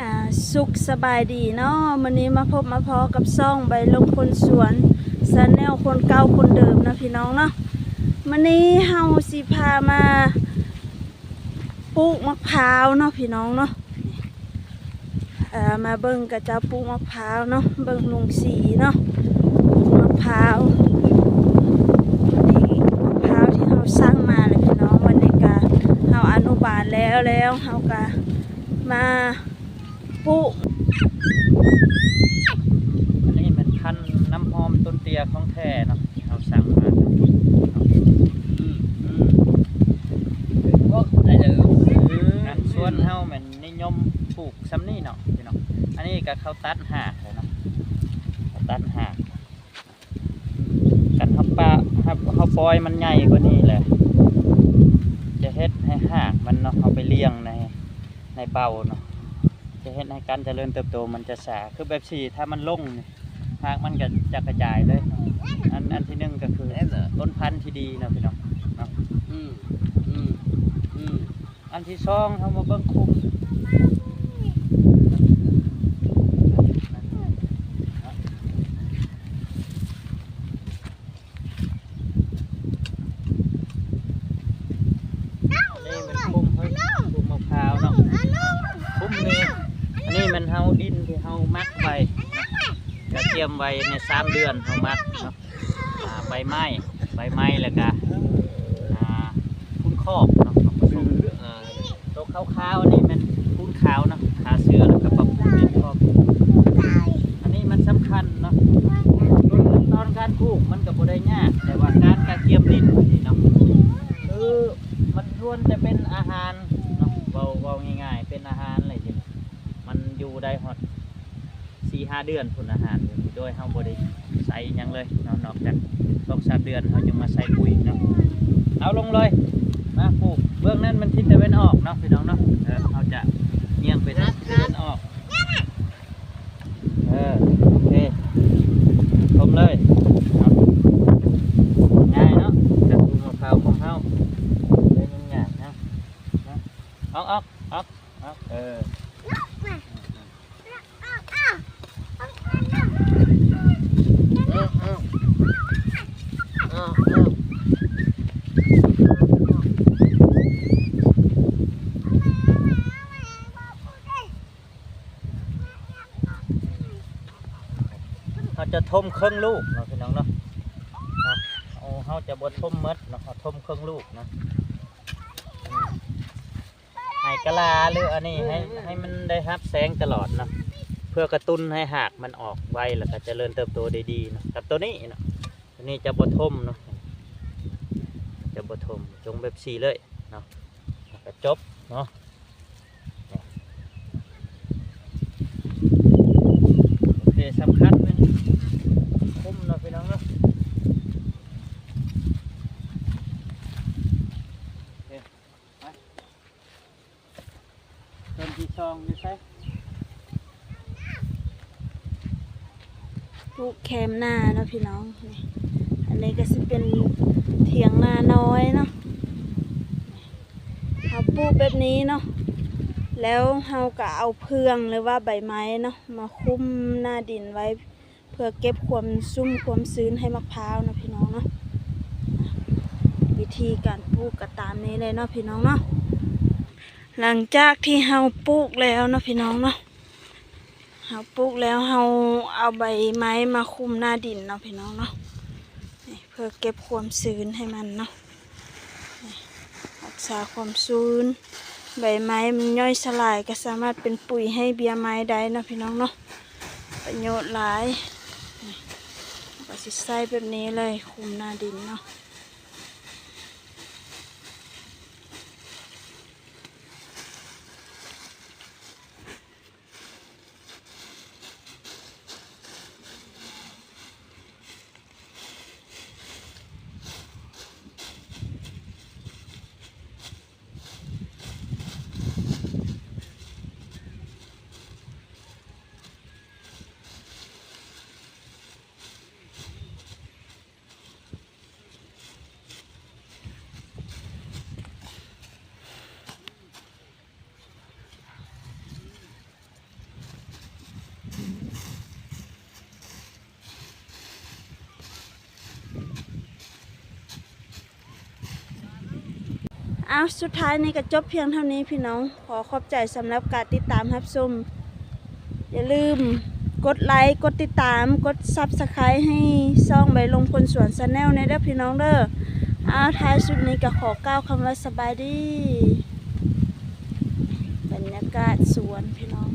ອ່າ ສຸກສະບາຍດີເນາະ, ມື້ນີ້ມາພົບມາພໍ້ກັບຊ່ອງໃບລົມຄົນສວນ Channel ຄົນເກົ່າຄົນເດີມເນາະພີ່ນ້ອງເນາະ. ມື້ນີ້ເຮົາຊິພາມາ ປູກໝາກພ້າວເນາະພີ່ນ້ອງເນາະ. ເອີ ມາເບິ່ງຂະເຈົ້າປູກໝາກພ້າວເນາະ, ເບິ່ງລຸງສີເນາະ ປູກໝາກພ້າວ. ນີ້ໝາກພ້າວທີ່ເຮົາສັ່ງມາແຫຼະພີ່ນ້ອງ, ບັນຍາກາດເຮົາອະນຸບານແລ້ວ ແລ້ວເຮົາກະມາ ປູກ. ອັນນີ້ແມ່ນພັນນ້ຳຫອມຕົ້ນເຕ້ຍຂອງແທ້ເນາະ ທີ່ເຮົາສັ່ງມາເນາະ. ອືມ ອືມ ໂອ້ ໄດ້ເລີຍ. ອືມ ອັນສວນເຮົາແມ່ນນິຍົມປູກຊ່ຳນີ້ເນາະພີ່ນ້ອງ. ອັນນີ້ກະເຂົາຕັດຮາກແລ້ວເນາະ, ເຂົາຕັດຮາກ. ຄັນເຮົາປະ ເຮົາ ເຮົາປ່ອຍມັນໃຫຍ່ກວ່ານີ້ແຫຼະ ຈະເຮັດໃຫ້ຮາກມັນເນາະ ເຮົາໄປລ້ຽງໃນ ໃນເບົາເນາະ ຈະເຮັດໃຫ້ການຈະເລີນເຕີບໂຕມັນຈະຊ້າ. ຄືແບບຊີ້ ຖ້າມັນລົງນີ້ ຮາກມັນກະຈະກະຈາຍເລີຍເນາະ. ອັນ ອັນທີໜຶ່ງກະຄື ແມ່ນເນາະ ຕົ້ນພັນທີ່ດີເນາະພີ່ນ້ອງເນາະ. ອືມ ອືມ ອືມ. ອັນທີສອງ ເຮົາມາເບິ່ງຄຸ້ມ. ນີ້ແມ່ນຄຸ້ມ ຄຸ້ມໝາກພ້າວເນາະ. ຄຸ້ມນີ້ ອັນນີ້ແມ່ນເຮົາ ດິນທີ່ເຮົາໝັກໄວ້ເນາະ, ກະກຽມໄວ້ໃນສາມເດືອນເຮົາໝັກເນາະ. ອ່າ ໃບໄມ້ ໃບໄມ້ ແລ້ວກະ ອ່າ ປູນຄອກເນາະ ເຮົາປະສົມ ອ່າ ໂຕຂາວໆ ອັນນີ້ແມ່ນປູນຂາວເນາະ ຂ້າເຊື້ອ ແລ້ວກະປັບປຸງດິນຄອກ. ອັນນີ້ມັນສຳຄັນເນາະ ຕອນການປູກມັນກະບໍ່ໄດ້ຍາກ ແຕ່ວ່າການກະກຽມດິນນີ້ເນາະ ຄືມັນລວນແຕ່ເປັນອາຫານເນາະ ເວົ້າ ເວົ້າງ່າຍໆ ເປັນອາຫານແຫຼະ ມັນຢູ່ໄດ້ຮອດ ສີ່ຫ້າເດືອນພຸ້ນ ອາຫານ ໂດຍເຮົາບໍ່ໄດ້ໃສ່ຫຍັງເລີຍເນາະ, ນອກຈາກສອງສາມເດືອນເຮົາຈຶ່ງມາໃສ່ປຸ໋ຍເນາະ. ເອົາລົງເລີຍ ມາປູກ ເບື້ອງນັ້ນມັນທິດຕາເວັນອອກເນາະພີ່ນ້ອງເນາະ. ເອີ ເຮົາຈະຍ່ຽງໄປທາງທິດຕາເວັນອອກ. ເອີ ໂອເຄ ຖົມເລີຍ ເນາະ ງ່າຍເນາະ ການປູກໝາກພ້າວຂອງເຮົາ ບໍ່ໄດ້ຫຍຸ້ງຍາກເນາະ. ອອກ ອອກ ອອກ ອອກ ເອີ. ເຮົາຈະຖົມເຄິ່ງລູກເນາະ ພີ່ນ້ອງເນາະ. ເຮົາ ເຮົາຈະບໍ່ຖົມໝົດເນາະ ເຮົາຖົມເຄິ່ງລູກເນາະ. ອືມ. ໃຫ້ກະລາ ຫຼື ອັນນີ້ ໃຫ້ ໃຫ້ມັນໄດ້ຮັບແສງຕະຫຼອດເນາະ ເພື່ອກະຕຸ້ນໃຫ້ຮາກມັນອອກໄວ ແລ້ວກະຈະເລີນເຕີບໂຕໄດ້ດີເນາະ. ກັບໂຕນີ້ເນາະ ໂຕນີ້ຈະບໍ່ຖົມເນາະ ຈະບໍ່ຖົມ ຈົ່ງແບບຊີ້ເລີຍເນາະ ແລ້ວກະຈົບເນາະ. ໂອເຄ ສຳຄັນແມ່ນຄຸ້ມເນາະ ພີ່ນ້ອງເນາະ. ໂອເຄ ໄປ ຕົ້ນທີສອງຢູ່ໃສ? ປູກແຄມນາເນາະພີ່ນ້ອງ. ນີ້ ອັນນີ້ກະຊິເປັນຖຽງນານ້ອຍເນາະ. ເຮົາປູກແບບນີ້ເນາະ ແລ້ວເຮົາກະເອົາເຟືອງ ຫຼືວ່າໃບໄມ້ເນາະ ມາຄຸມໜ້າດິນໄວ້ ເພື່ອເກັບຄວາມຊຸ່ມຄວາມຊື້ນໃຫ້ໝາກພ້າວເນາະ ພີ່ນ້ອງເນາະ. ວິທີການປູກກະຕາມນີ້ເລີຍເນາະ ພີ່ນ້ອງເນາະ. ຫຼັງຈາກທີ່ເຮົາປູກແລ້ວເນາະ ພີ່ນ້ອງເນາະ ເຮົາປູກແລ້ວ ເຮົາເອົາໃບໄມ້ມາຄຸມໜ້າດິນເນາະ ພີ່ນ້ອງເນາະ ນີ້ ເພື່ອເກັບຄວາມຊື້ນໃຫ້ມັນເນາະ. ຮັກສາຄວາມຊຸ່ມ ໃບໄມ້ມັນຍ່ອຍສະຫຼາຍ ກະສາມາດເປັນປຸ໋ຍໃຫ້ເບ້ຍໄມ້ໄດ້ເນາະ ພີ່ນ້ອງເນາະ ປະໂຫຍດຫຼາຍ. ນີ້ ເຮົາກະຊິໃສ່ແບບນີ້ເລີຍ ຄຸມໜ້າດິນເນາະ. ອ້າວ ສຸດທ້າຍນີ້ກໍຈົບພຽງເທົ່ານີ້ພີ່ນ້ອງ. ຂໍຂອບໃຈສຳລັບການຕິດຕາມຮັບຊົມ. ຢ່າລືມກົດໄລ ກົດຕິດຕາມ ກົດ Subscribe ໃຫ້ຊ່ອງໃບລົງຄົນສວນ Channel ແດ່ເດີພີ່ນ້ອງເດີ. ອ້າວ ທ້າຍສຸດນີ້ກໍຂໍກ່າວຄຳວ່າສະບາຍດີ. ບັນຍາກາດສວນພີ່ນ້ອງ